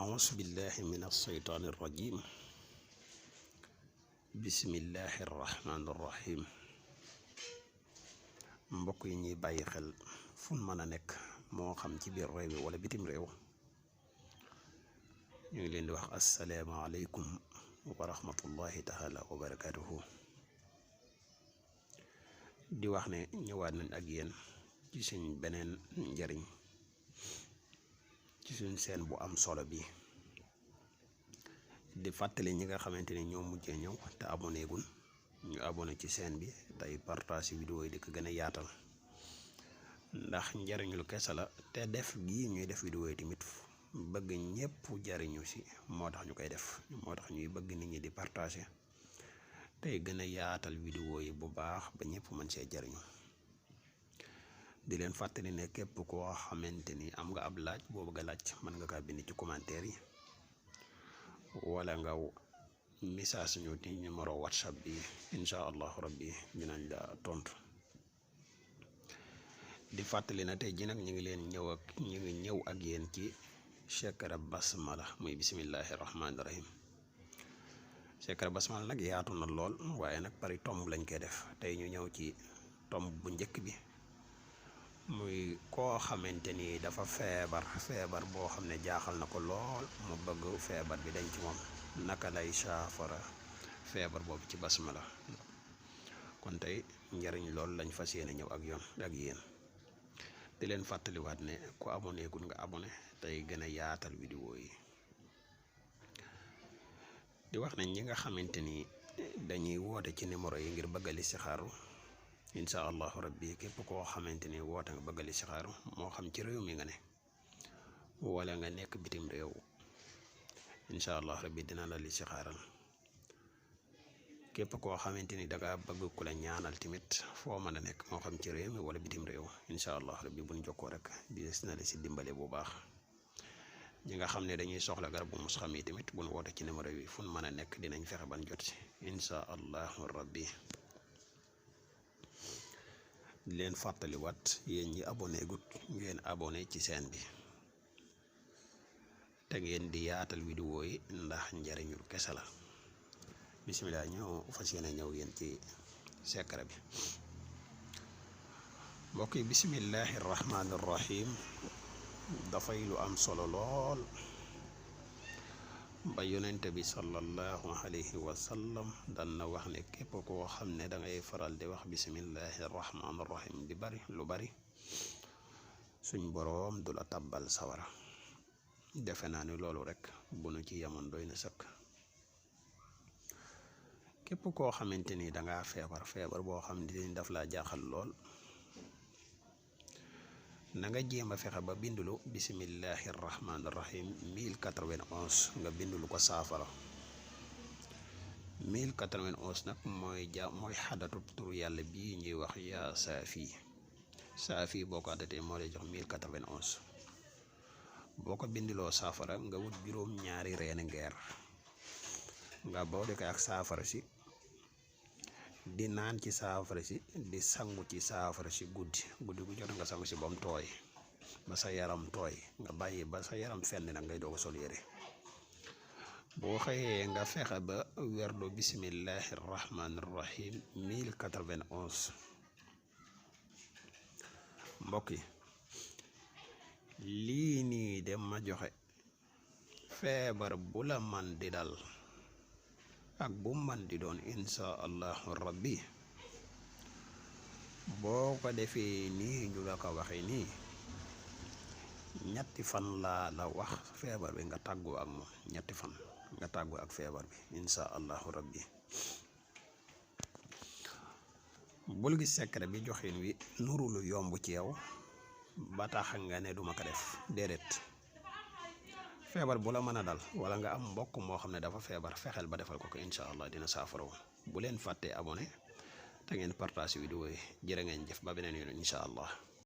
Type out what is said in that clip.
أعوذ بالله من الشيطان الرجيم بسم الله الرحمن الرحيم mbokk yi ñuy bàyyi xel fun mën a nekk moo xam ci biir réew mi wala bitim réew ñu ngi leen di wax asalaamaaleykum wa rahmatullahi taala wa barakatuhu di wax ne ñëwaat nañ ak yéen ci suñ beneen njariñ ci suñ seen bu am solo bi di fàttali ñi nga xamante ne ñoo mujjee ñëw te abonné gun ñu abonné ci seen bi tey partage vidéo yi di ko gën a yaatal ndax njariñul kese la te def gii ñuy def vidéo yi tamit bëgg ñépp jariñu si moo tax ñu koy def moo tax ñuy bëgg nit ñi di partager tey gën a yaatal vidéo yi bu baax ba ñépp mën see jariñu di leen fàttali ne képp koo xamante ni am nga ab laaj boo bëgg a laaj mën nga kaa bind ci commentaire yi wala nga message ñu ci numéro whatsapp bi insha allahu rabbi dinañ la tontu di fàttali na tey ji nag ñu ngi ñëw ak yéen ci secret basmala muy bismillahi rahmaani rahim secret basmala nag yaatu na lool waaye nag pari tomb lañ koy def tey ñu ñëw ci tomb bu njëkk bi muy koo xamante ni dafa feebar boo xam ne jaaxal na ko lool mu bëgg feebar bi dañ ci moom naka lay saafara feebar boobu ci basmala kon tey njariñ lool lañ fas yéene ñëw ak yéen di leen fàttaliwaat ne ku abonné gun nga abonné tey gën a yaatal vidéo yi di wax ne ñi nga xamante ni dañuy woote ci numéro yi ngir bëgg listixaaru insha allahu rabbi képp koo xamante ni woote nga bëgg listixaaru moo xam ci réew mi nga ne wala nga nekk bitim réew insha allah rabbi dina la listixaaral képp koo xamante ni danga bëgg ku la ñaanal tamit foo mën a nekk moo xam ci réew mi wala bitim réew insha allah rabbi buñ jokkoo rek des na la si dimbale bu baax ñi nga xam ne dañuy soxla garabu mus xam yi tamit buñ woote ci numéro yi fun mën a nekk dinañ fexe ban jot si insha allahu rabbi di leen fàttaliwaat yéen ñi abonné gut ngeen abonné ci seen bi te ngeen di yaatal vidéo yi ndax njariñul kese la bisimilah ñëw fas yéene ñëw yéen ci secret bi mbokk yi bisimillahi rahmaani rahim dafay lu am solo lool ba yonente bi sallallahu alayhi wa sallam dan na wax ne képp koo xam ne da ngay faral di wax bisimillahi rahmaani rahim di bari lu bari suñ boroom du la tabbal sawara defe naa ni loolu rek bu nu ci yamoon doy na sëkk képp koo xamante ni danga feebar boo xam ne daf laa jaaxal lool na nga jéem a fexe ba bindulu bisimillahi rahmaani rahim 1091 nga bindulu ko saafara 1091 nag mooy xadatu tur yàlla bii ñuy wax yaa saafi boo ko àddatee moo lay jox 1091 boo ko bindiloo saafara nga wut juróom-ñaari reeni ngeer nga boole ko ak saafara si di naan ci saafara si di sangu ci saafara si guddi gu jot nga sangu si ba mu tooy ba sa yaram tooy nga bàyyi ba sa yaram fenn nag ngay doog a sol yére boo xëyee nga fexe ba werdo bisimillahi rahmaani rahim 1091 mbokk yi lii nii dem ma joxe feebar bu la man di dal ak bu man di doon insha allahu rabbi boo ko defee nii ñu la ko waxee nii ñetti fan laa la wax feebar bi nga tàggoo ak moom ñetti fan nga tàggoo ak feebar bi insha allahu rabbi bul gis secret bi joxin wi nuru lu yomb ci yow ba tax nga ne duma ko def déedéet feebar bu la mën a dal wala nga am mbokk moo xam ne dafa feebar fexeel ba defal ko insha allah dina saafara bu leen fàttee abonné te ngeen partage vidéo yi jërë ngeen jëf ba beneen yoon insha allah